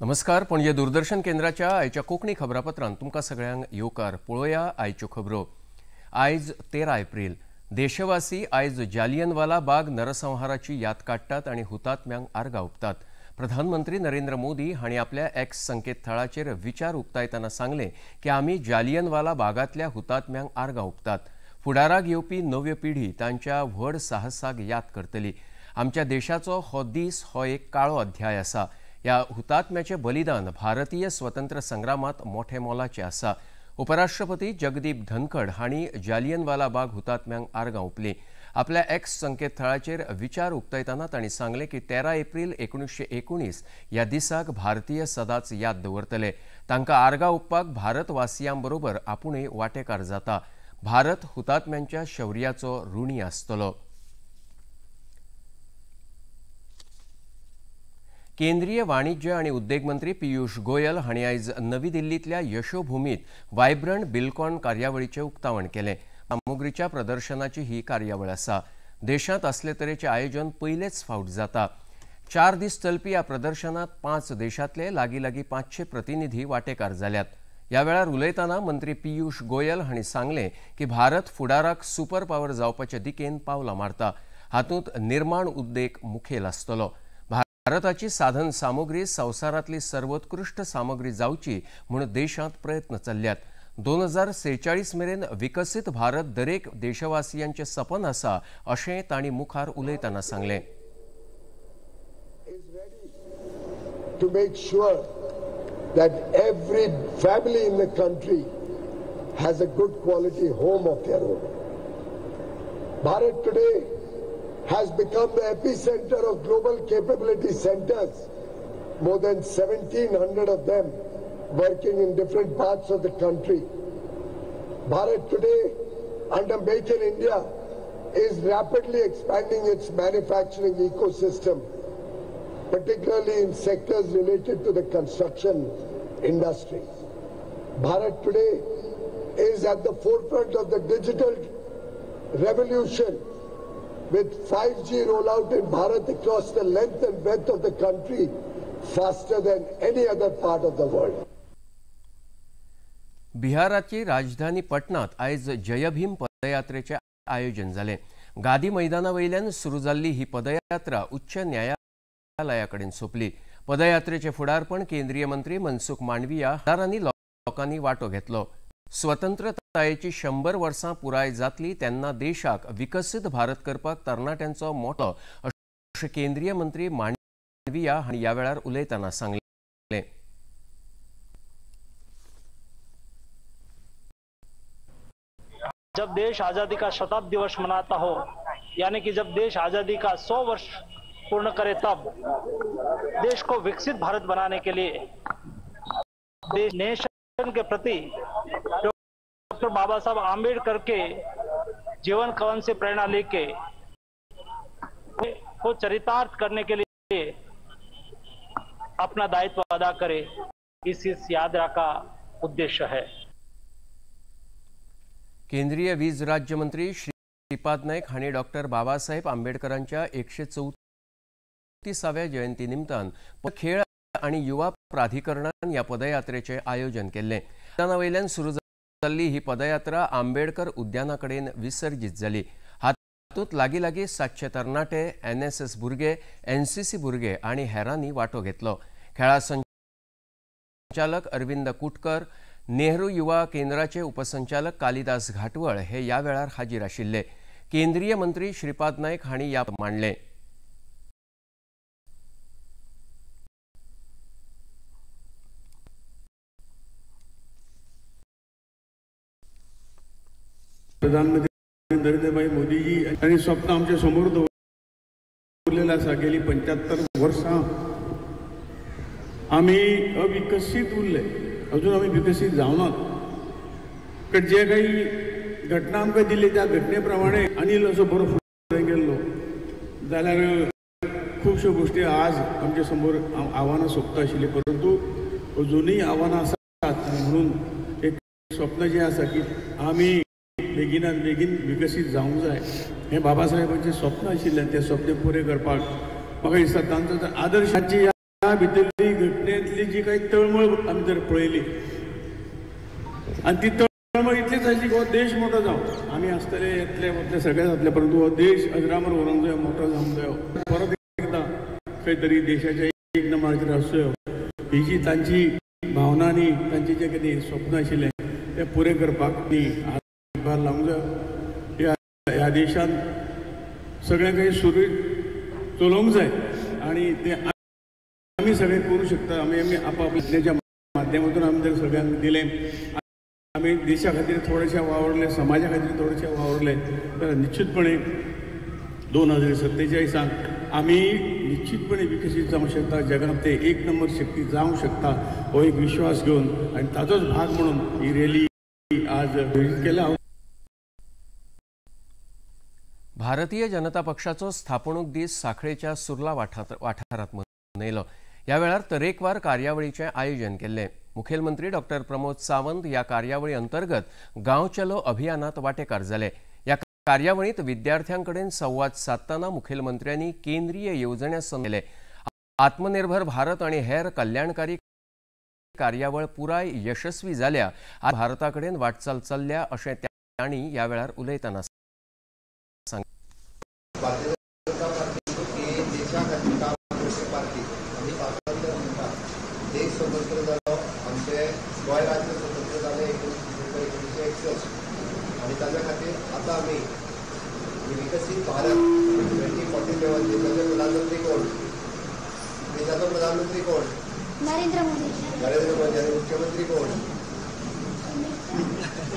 नमस्कार, पणजे दूरदर्शन केंद्राच्या आयच्या कोंकणी खबरापत्रांत तुमकां सगळ्यांक येवकार. पळोवया आयच्यो खबरो. आयज 13 एप्रिल. देशवासी आयज जालियनवाला बाग नरसंहाराची याद काडटात आनी हुतात्म्यांक आर्गां ओंपतात. प्रधानमंत्री नरेंद्र मोदी हांणी आपल्या एक्स संकेतथळाचेर विचार उक्तायतना सांगलें की आमी जालियनवाला बागांतल्या हुतात्म्यांक आर्गां ओंपतात. फुडाराक येवपी नव्यो पिढी तांच्या व्हड साहसाक याद करतली. आमच्या देशाचो हो दीस हो एक काळो अध्याय आसा. ह्या हुतात्म्याचे बलिदान भारतीय स्वतंत्र संग्रामात मोठे मोलाचे आसा. उपराष्ट्रपती जगदीप धनखड हांणी जालियनवाला बाग हुतात्म्यांक आर्गां ओंपलीं. आपल्या एक्स संकेतथळाचेर विचार उक्तायतना तांणी सांगलें की 13 एप्रिल 1919 ह्या दिसाक भारतीय सदांच याद दवरतले. तांकां आर्गां ओंपपाक भारतवासियां बरोबर आपूणय वांटेकार जाता. भारत हुतात्म्यांच्या शौर्याचो ऋणी आसतलो. केंद्रीय वाणिज्य आणि उद्देग मंत्री पियुष गोयल हांणी आयज नवी दिल्लींतल्या यशोभूमीत वायब्रंट बिलकॉन कार्यावळीचें उक्तावण केलें. सामुग्रीच्या प्रदर्शनाची ही कार्यावळ आसा. देशांत असले तरेचें आयोजन पयलेच फावट जाता. 4 दीस चलपी ह्या प्रदर्शनात 5 देशांतले लागीं लागीं 500 प्रतिनिधी वांटेकार जाल्यात. ह्या वेळार उलयतना मंत्री पियुष गोयल हांणी सांगलें की भारत फुडाराक सुपर पावर जावपाच्या दिकेन पावलां मारता. हातूंत निर्माण उद्देग मुखेल आसतलो. भारताची साधन सामुग्री संवसारांतली सर्वोत्कृष्ट सामग्री जावची म्हूण देशांत प्रयत्न चल्ल्यात. 2046 मेरेन विकसीत भारत दरेक देशवासियांचे सपन आसा अशें तांणी मुखार उलयतना सांगलें. To make sure that every family in the country has a good quality home of their own. Bharat today has become the epicenter of global capability centers, more than 1,700 of them working in different parts of the country. Bharat today, under Make in India, is rapidly expanding its manufacturing ecosystem, particularly in sectors related to the construction industry. Bharat today is at the forefront of the digital revolution, with 5G rollout in Bharat across the length and breadth of the country faster than any other part of the world. बिहाराची राजधानी पटनात आयज जयभीम पदयात्रेचे आयोजन जालें. गादी मैदाना वयल्यान सुरू जाल्ली ही पदयात्रा उच्च न्यायालया कडेन सोंपली. पदयात्रेचे फुडारपण केंद्रीय मंत्री मनसुख मांडविया हजारांनी लोकांनी वांटो घेतलो. स्वतंत्रतायेची 100 वर्सां पुराय जातली तेन्ना देशाक विकसीत भारत करपाक तरणाट्यांचो मोटो अशें केंद्रीय मंत्री मांडविया हांणी ह्या वेळार उलयतना सांगलें. जब देश आजादी का शताब्दी वर्ष मनाता हो, यानी कि जब देश आजादी का 100 वर्ष पूर्ण करे, तब देश को विकसित भारत बनाने के लिए देश नेशन के प्रति डॉक्टर बाबा साहब आम्बेडकर के जीवन कवन से प्रेरणा लेके को चरितार्थ करने के लिए अपना दायित्व अदा करे, इस यात्रा का उद्देश्य है. केंद्रीय वीज राज्यमंत्री श्रीपाद नाईक हांणी डॉक्टर बाबासाहेब आंबेडकरांच्या 134व्या जयंती निमतान खेळ आनी युवा प्राधिकरणान ह्या पदयात्रेचें आयोजन केल्लें. मैदाना वयल्यान सुरू जाल्ली ही पदयात्रा आंबेडकर उद्याना कडेन विसर्जीत जाली. हातूंत लागीं लागीं 700 तरणाटे, एनएसएस भुरगे, एनसीसी भुरगे आनी हेरांनी वांटो घेतलो. खेळां संचालक अरविंद कुटकर, नेहरू युवा केंद्राचे उपसंचालक कालिदास घाटवळ हे ह्या वेळार हाजीर आशिल्ले. केंद्रीय मंत्री श्रीपाद नाईक हांणी ह्या मांडलें. प्रधानमंत्री नरेंद्रभाई मोदीजी आणि स्वप्न आमच्या समोर दवरलेलं आसा. गेली 75 वर्सां आमी अविकसीत उरले, अजून आमी विकसीत जावनात. कारण जे काही घटना आमकां दिली त्या घटने प्रमाणे आनी इल्लोसो बरो फुडें गेल्लो जाल्यार खुबश्यो गोश्टी आज आमच्या समोर आव्हानां सोंपता आशिल्लीं, परंतु अजुनूय आव्हानां आसात. म्हणून एक स्वप्न जें आसा की आमी बेगिनात बेगीन विकसीत जावंक जाय, हें बाबासाहेबांचें स्वप्न आशिल्लें. तें स्वप्न पुरें करपाक म्हाका दिसता तांचो आदर्शाची ह्या भितरली घटनेंतली जी काही तळमळ आमी जर पळयली आनी ती तळमळ इतलीच आसली की हो देश मोठो जावं, आमी आसतले येतले वतले सगळे जातले, परंतु हो देश अजरामर व्हरूंक जाय, मोठो जावंक जायो, परत एकदां खंय तरी देशाच्या एक नंबराचेर आसचो, ही जी तांची भावना आनी तांचें जें कितें स्वप्न आशिल्लें तें पुरें करपाक ती हातभार लावंक जाय. ह्या देशांत सगळें काही सुरळीत चलोवंक जाय आनी तें आमी सगळें करूं शकता. आमी आमी आपापल्याच्या माध्यमांतून आमी जर सगळ्यांक दिलें, आमी देशा खातीर थोडेशें वावरले, समाजा खातीर थोडेशें वावरले तर निश्चितपणे 2047 आमी निश्चितपणे विकसीत जावंक शकता, जगांत ते एक नंबर शक्ती जावंक शकता हो एक विश्वास घेवन आनी ताजोच भाग म्हणून ही रॅली आज आयोजीत केल्या. भारतीय जनता पक्षाचो स्थापणूक दीस साखळेच्या सुर्ला वाठारांत मनयलो. ह्या वेळार तरेकवार कार्यावळीचें आयोजन केल्लें. मुखेलमंत्री डॉक्टर प्रमोद सावंत ह्या कार्यावळी अंतर्गत गांव चलो अभियानात वांटेकार जाले. ह्या कार्यावळींत विद्यार्थ्यां कडेन संवाद सादतना मुखेलमंत्र्यांनी केंद्रीय येवजण्या केले. आत्मनिर्भर भारत आनी हेर कल्याणकारी कार्यावळ पुराय यशस्वी जाल्या, भारता कडेन वाटचाल चल्ल्या अशें तांणी ह्या वेळार उलयतना सांगलें. भारतीय जनता पार्टी ही देशा खातीर काम करपी पार्टी. आमी स्वातंत्र्य म्हणटा, देश स्वतंत्र जालो, आमचें गोंय राज्य स्वतंत्र जालें 19 डिसेंबर 1961 आनी ताज्या खातीर आतां आमी विकसीत भारत 2047. देशाचे प्रधानमंत्री कोण? देशाचो प्रधानमंत्री कोण? नरेंद्र मोदी. नरेंद्र मोदी. आनी मुख्यमंत्री कोण?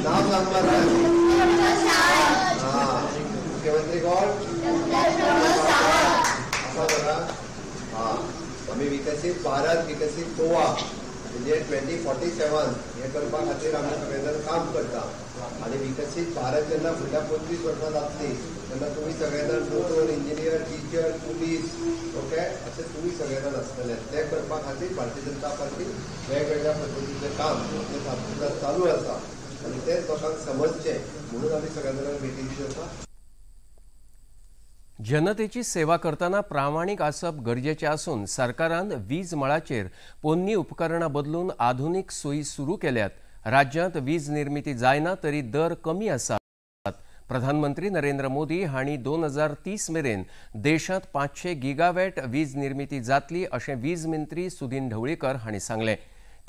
नाव सांगपाक. हां, मुख्यमंत्री कोण? आसा बरा. हां, आमी विकसीत भारत विकसीत गोवा म्हणजे 2047 हें करपा खातीर आमी सगळे जाण काम करता. आनी विकसीत भारत जेन्ना फुडल्या 25 वर्सां जातली तेन्ना तुमी सगळे जाण दोतोर, इंजिनियर, टिचर, पुलीस, ओके, अशें तुमी सगळे जाण आसतले. तें करपा खातीर भारतीय जनता पार्टी वेगवेगळ्या पद्दतीचें काम आपलें चालू आसा आनी तेंच लोकांक समजचें म्हणून आमी सगळ्या जाणांक भेटी दित आसा. जनतेची सेवा करतना प्रामाणीक आसप गरजेचें आसून सरकारान वीज मळाचेर पोन्नी उपकरणां बदलून आधुनीक सोयी सुरू केल्यात. राज्यांत वीज निर्मिती जायना तरी दर कमी आसात. प्रधानमंत्री नरेंद्र मोदी हांणी 2030 मेरेन देशांत 500 गिगावॅट वीज निर्मिती जातली अशें वीज मंत्री सुदिन ढवळीकर हांणी सांगलें.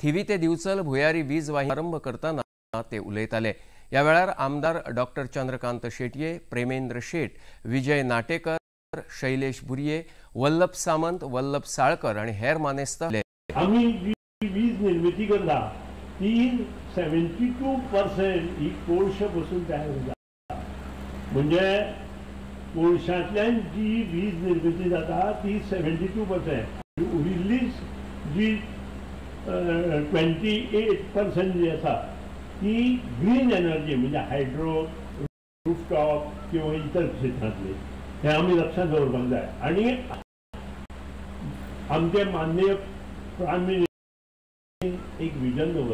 थिवी ते दिवचल भुयारी वीज वाहिनी आरंभ करतना ते उलयताले. ह्या वेळार आमदार डॉक्टर चंद्रकांत शेटये, प्रेमेंद्र शेट, विजय नाटेकर, शैलेश बुर्ये, वल्लभ सामंत, वल्लभ साळकर आनी हेर मानेस्त. आमी जी वीज निर्मिती करता ती 72% ही कोळशे पसून तयार जाता. म्हणजे कोळशांतल्यान जी वीज निर्मिती जाता ती 72%, उरिल्लीच जी 28% जी आसा ती ग्रीन एनर्जी म्हणजे हायड्रो, रूफटॉप किंवा इतर क्षेत्रांतली. हें आमी लक्षांत दवरपाक जाय. आनी आमचे माननीय प्रायम मिनिस्टर एक विजन दवरलां.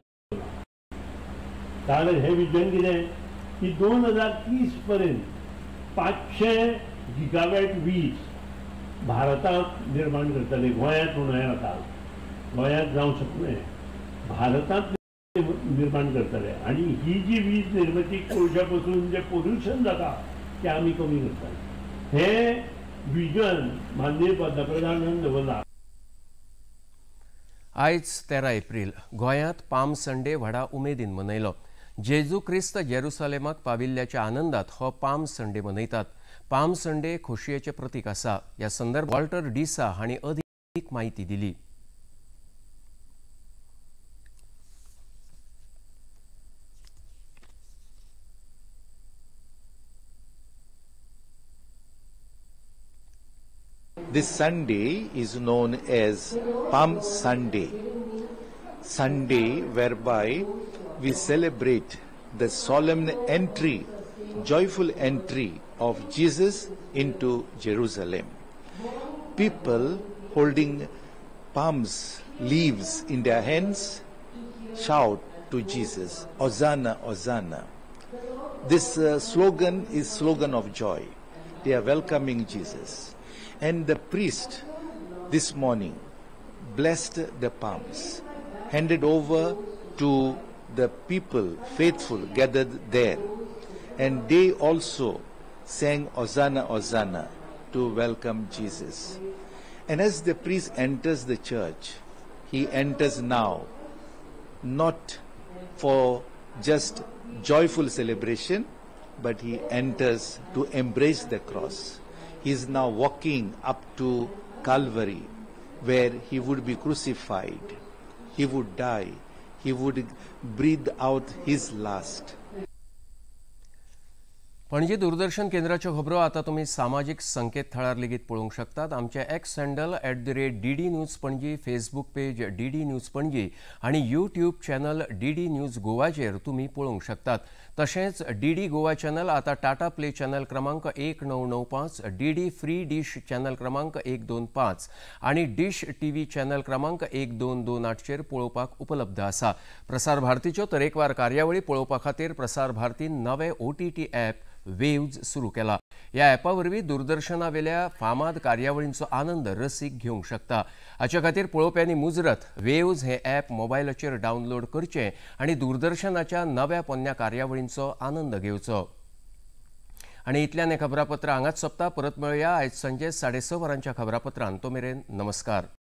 कारण हें विजन कितें की 2030 पर्यंत 500 गिगावॅट वीज भारतांत निर्माण करतले. गोंयांत म्हणूं येता, गोंयांत जावंक शकना, भारतांत निर्माण करतले. आनी ही जी वीज निर्मिती कोळशा पसून जें पोल्युशन जाता तें आमी कमी करतले. हें विजन माननीय पंतप्रधानान दवरलां. आयज 13 एप्रील गोंयांत पाम संडे व्हडा उमेदीन मनयलो. जेजू क्रिस्त जेरुसलेमाक पाविल्ल्याच्या आनंदात हो पाम संडे मनयतात. पाम संडे खोशयेचें प्रतीक आसा. ह्या संदर्भात वॉल्टर डिसा हांणी अदीक म्हायती दिली. This Sunday is known as Palm Sunday. Sunday whereby we celebrate the solemn entry, joyful entry of Jesus into Jerusalem. People holding palms, leaves in their hands shout to Jesus, Hosanna, Hosanna. This slogan is slogan of joy. They are welcoming Jesus. And the priest this morning blessed the palms, handed over to the people faithful gathered there, and they also sang Hosanna, Hosanna to welcome Jesus. And as the priest enters the church, he enters now not for just joyful celebration, but he enters to embrace the cross. He is now walking up to Calvary, where he would be crucified, he would die, he would breathe out his last. Panaji Doordarshan केंद्राच्यो खबरो आतां तुमी सामाजीक संकेतथळार लेगीत पळोवंक शकतात. आमचे X handle @DD News Panaji, Facebook page DD News Panaji आनी YouTube channel DD news गोवाचेर तुमी पळोवंक शकतात. तशेंच डीडी गोवा चॅनल आतां टाटा प्ले चॅनल क्रमांक 1995, डीडी फ्री डिश चॅनल क्रमांक 125 आनी डिश टीव्ही चॅनल क्रमांक 1228चेर पळोवपाक उपलब्ध आसा. प्रसार भारतीच्यो तरेकवार कार्यावळी पळोवपा खातीर प्रसार भारतीन नवे OTT app waves सुरू केला. ह्या ॲपा वरवीं दूरदर्शनावेल्या फामाद कार्यावळींचो आनंद रसीक घेवंक शकता. हाचे खातीर पळोवप्यांनी मुजरत वेव्ज हे ॲप मोबायलाचेर डावनलोड करचें आनी दूरदर्शनाच्या नव्या पोन्न्या कार्यावळींचो आनंद घेवचो. आनी इतल्यान हें खबरापत्र हांगाच सोंपता. परत मेळया आयज सांजे 6:30 वरांच्या खबरापत्रान. तो मेरेन नमस्कार.